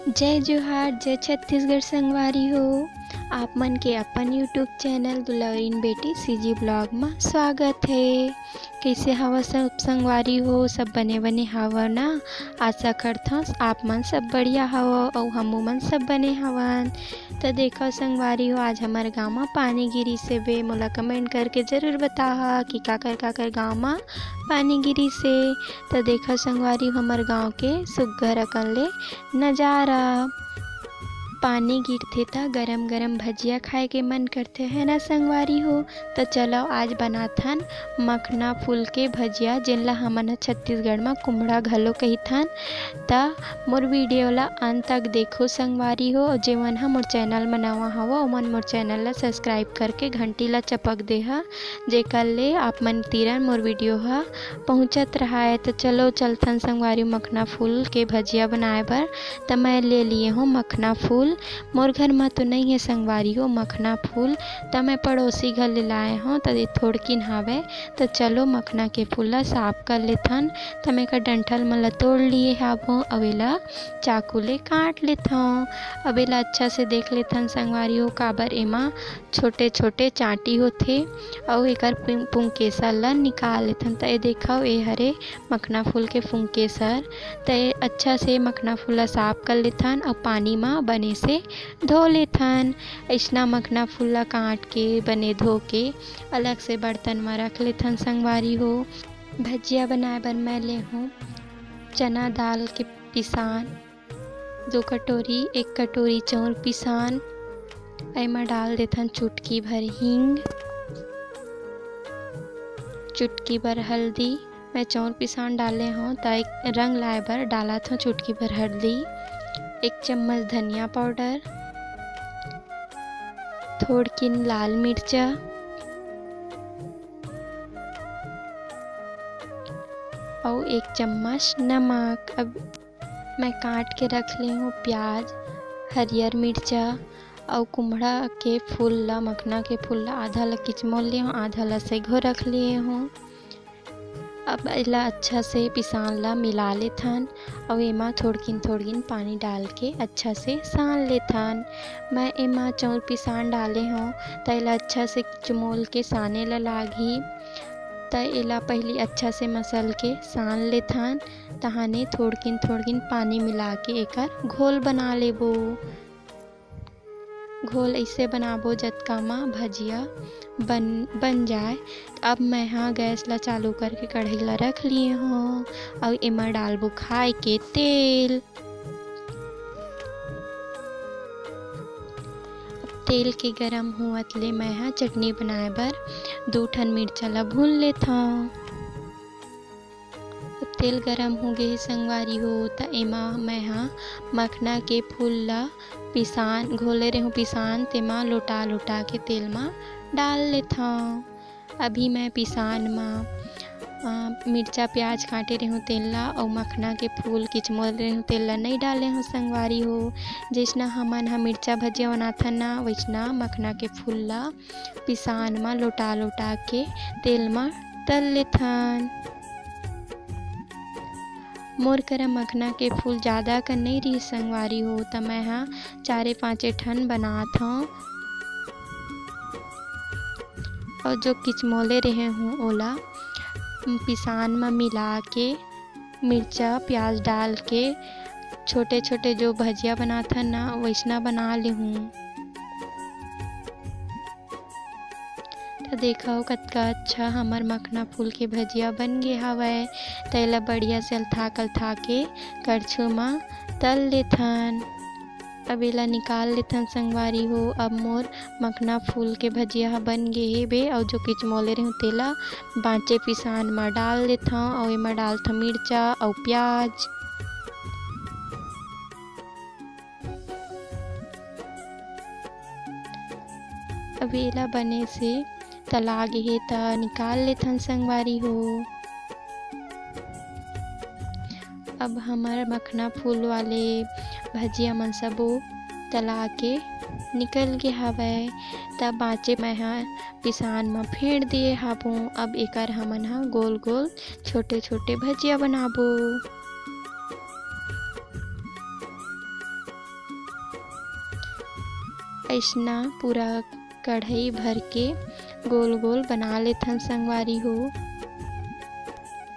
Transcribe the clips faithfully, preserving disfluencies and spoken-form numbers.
जय जोहार, जय छत्तीसगढ़ संगवारी हो। आप मन के अपन YouTube चैनल दुलौरिन बेटी CG ब्लॉग म स्वागत हे। कइसे हवा सब संगवारी हो? सब बने बने हवा ना? आशा करथंव आप मन सब बढ़िया हवव अउ हमू मन सब बने हवन। त देखव संगवारी हो, आज हमर गांव म पानी गिरिस हे बे। मोला कमेंट करके जरूर बताहा कि काकर काकर गांव म पानी गिरिस हे। त देखव संगवारी हो, हमर गांव के सुग्घर अकन ले नजारा। पानी गिरथे त गरम गरम भजिया खाए के मन करथे, है ना संगवारी हो? त चलो आज बनाथन मखना फूल के भजिया, जेन ला हमन ह छत्तीसगढ़ म कुम्हड़ा घलो कहिथन। त मोर वीडियो ला अंत तक देखो संगवारी हो, अउ जेमन ह मोर चैनल म नवा हवो, ओमन मोर चैनल ला सब्सक्राइब करके घंटी ला चपक देहा, जेकर ले आप मन तीरन मोर वीडियो ह पहुँचत रहाय। त चलो चलथन संगवारी मखना फूल के भजिया बनाए बर। त मैं ले लिए हूँ मखना फूल, मोर घर म तो नइ हे संगवारी हो मखना फूल, त मैं पड़ोसी घर ले लाए हूँ, त ये थोड़किन हावय। त चलो मखना के फूल ला साफ कर लेथन। त मैं एकर डंठल मन ला तोड़ लिए हावों, अउ एला चाकू ले काट लेथों। अब एला अच्छा से देख लेथन संगवारी हो, काबर एमा छोटे-छोटे चांटी होथे, अउ एकर पुं-, पुंकेसर ला निकाल लेथन। त ए देखव, ए हरे मखना फूल के पुंकेसर। त ए अच्छा से मखना फूल ला साफ कर लेथन अउ पानी म बने से धो लेथन। अइसना मखना फूल ला काट के, बने धो के अलग से बर्तन म रख लेथन संगवारी हो। भजिया बनाए बर मैं ले हूँ चना दाल के पिसान, दो कटोरी, एक कटोरी चाउर पिसान। एमा डाल देथन चुटकी भर हींग, चुटकी भर हल्दी। मैं चाउर पिसान डाले हूँ, त एक रंग लाए बर डालत हूँ चुटकी भर हल्दी, एक चम्मच धनिया पाउडर, थोड़किन लाल मिर्चा अउ एक चम्मच नमक। अब मैं काट के रख ले हूँ प्याज, हरियर मिर्चा अउ कुम्हड़ा के फूल ला, मखना के फूल ला, आधा ला किचमोल ले हूँ, आधा ला सेघो रख लिए हूँ। अब एला अच्छा से पिसान ला मिला लेथन अउ एमा थोड़किन थोड़किन पानी डाल के अच्छा से सान लेथन। मैं एमा चाउर पिसान डाले हूँ, त एला अच्छा से किचमोल के साने ला लागही। त एला पहिली अच्छा से मसल के सान लेथन, तहाने थोड़किन थोड़किन पानी मिला के एकर घोल बना लेबो। घोल अइसे बनाबो जतका म भजिया बन, बन जाए। अब मैं ह गैस ला चालू करके कढ़ाई ला रख लिए हूँ अउ एमा डालबो खाए के तेल। अब तेल के गरम होवत ले मैं ह चटनी बनाए बर दू ठन मिर्चा ला भून लेथौं। अब तेल गरम हो गे हे संगवारी हो, त एमा मैं ह मखना के फूल ला पिसान, घोले रेहूँ पिसान, तेमा लोटा लोटा के तेल मा डाल लेथौं। अभी मैं पिसान मा, अ, मिर्चा प्याज काटे रेहूँ तेल ला अउ मखना के फूल किचमोल रेहूँ तेल ला नइ डाले हूँ संगवारी हो। जइसना हमन ह मिर्चा भजिया बनाथन ना, वइसना मखना के फूल ला पिसान म लोटा लोटा के तेल म तल लेथन। मोर करा मखना के फूल जादा कन नइ रिहिस संगवारी हो, त मैं ह चारे पाँचे ठन बनात हौं। अउ जो किचमोले रेहे हूँ, ओला पिसान म मिला के, मिर्चा प्याज डाल के, छोटे छोटे जो भजिया बनाथन ना, वइसना बना लेहूँ। त देखव, कतका अच्छा हमर मखना फूल के भजिया बन गे हवय। त एला बढ़िया से अलथा कलथा के करछू म तल लेथन। अब एला निकाल लेथन संगवारी हो। अब मोर मखना फूल के भजिया ह बन गे हे बे, अउ जो किचमोले रेहूँ तेला बाँचे पिसान म डाल लेथव, अउ एमा डालथव मिर्चा अउ प्याज। अब एला बने से तला गे हे, त निकाल लेथन संगवारी हो। अब हमर मखना फूल वाले भजिया मन सबो तला के निकल गे हवय। त बाँचे मैं ह पिसान म फेंट दिए हाबो। अब एकर हमन ह गोल गोल छोटे छोटे भजिया बनाबो। अइसना पूरा कढ़ाई भर के गोल गोल बना लेथन संगवारी हो।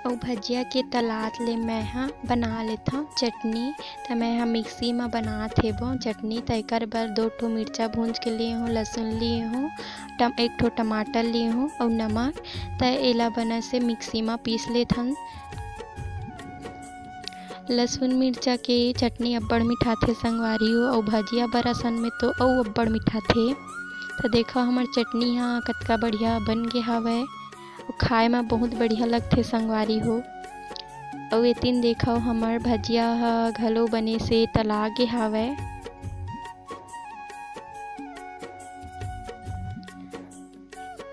अउ भजिया के तलात ले मैं ह बना लेथव चटनी। त मैं ह मिक्सी म बनात हेबो चटनी। त एकर बर दो ठो मिर्चा भूंज के लिए हूँ, लहसुन लिए हूँ, टम-, एक ठो टमाटर लिए हूँ अउ नमक। त एला बने से मिक्सी म पीस लेथन। लहसुन मिर्चा के चटनी अब्बड़ मिठाथे संगवारी हो, अउ भजिया बर असन में तो अउ अब्बड़ मिठाथे। त देखव हमर चटनी ह कतका बढ़िया बन गे हवय, अउ खाए म बहुत बढ़िया लगथे संगवारी हो। अउ एतिन देखव हमर भजिया ह घलो बने से तला गे हवय।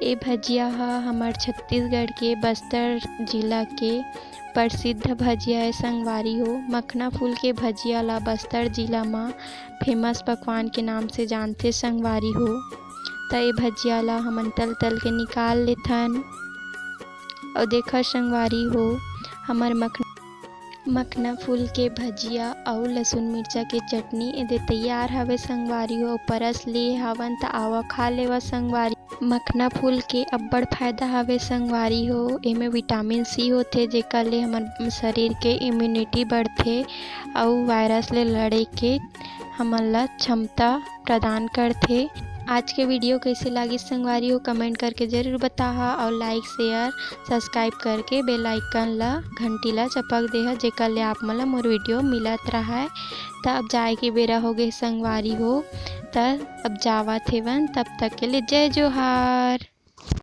ए भजिया ह हमर छत्तीसगढ़ के बस्तर जिला के प्रसिद्ध भजिया ए संगवारी हो। मखना फूल के भजिया ला बस्तर जिला म फेमस पकवान के नाम से जानथे संगवारी हो। त ए भजिया ला हमन तल तल के निकाल लेथन। अउ देखा संगवारी हो, हमर मख-, मखना फूल के भजिया अउ लहसुन मिर्चा के चटनी एदे तैयार हवे संगवारी हो। परस लिए हावन त आवा खा लेवा संगवारी। मखना फूल के अब्बड़ फायदा हवे संगवारी हो। एमे विटामिन सी होथे, जेकर ले हमर शरीर के इम्यूनिटी बढ़थे अउ वायरस ले लड़े के हमन ला क्षमता प्रदान करथे। आज के वीडियो कइसे लागिस संगवारी हो, कमेंट करके जरूर बताहा अउ लाइक, शेयर, सब्सक्राइब करके बेल आइकन ला, घंटी ला चपक देहा, जेकर ले आप मन ला मोर वीडियो मिलत राहय। त अब जाए के बेरा हो गे संगवारी हो, त अब जावत हेवन, तब तक के लिए जय जोहार।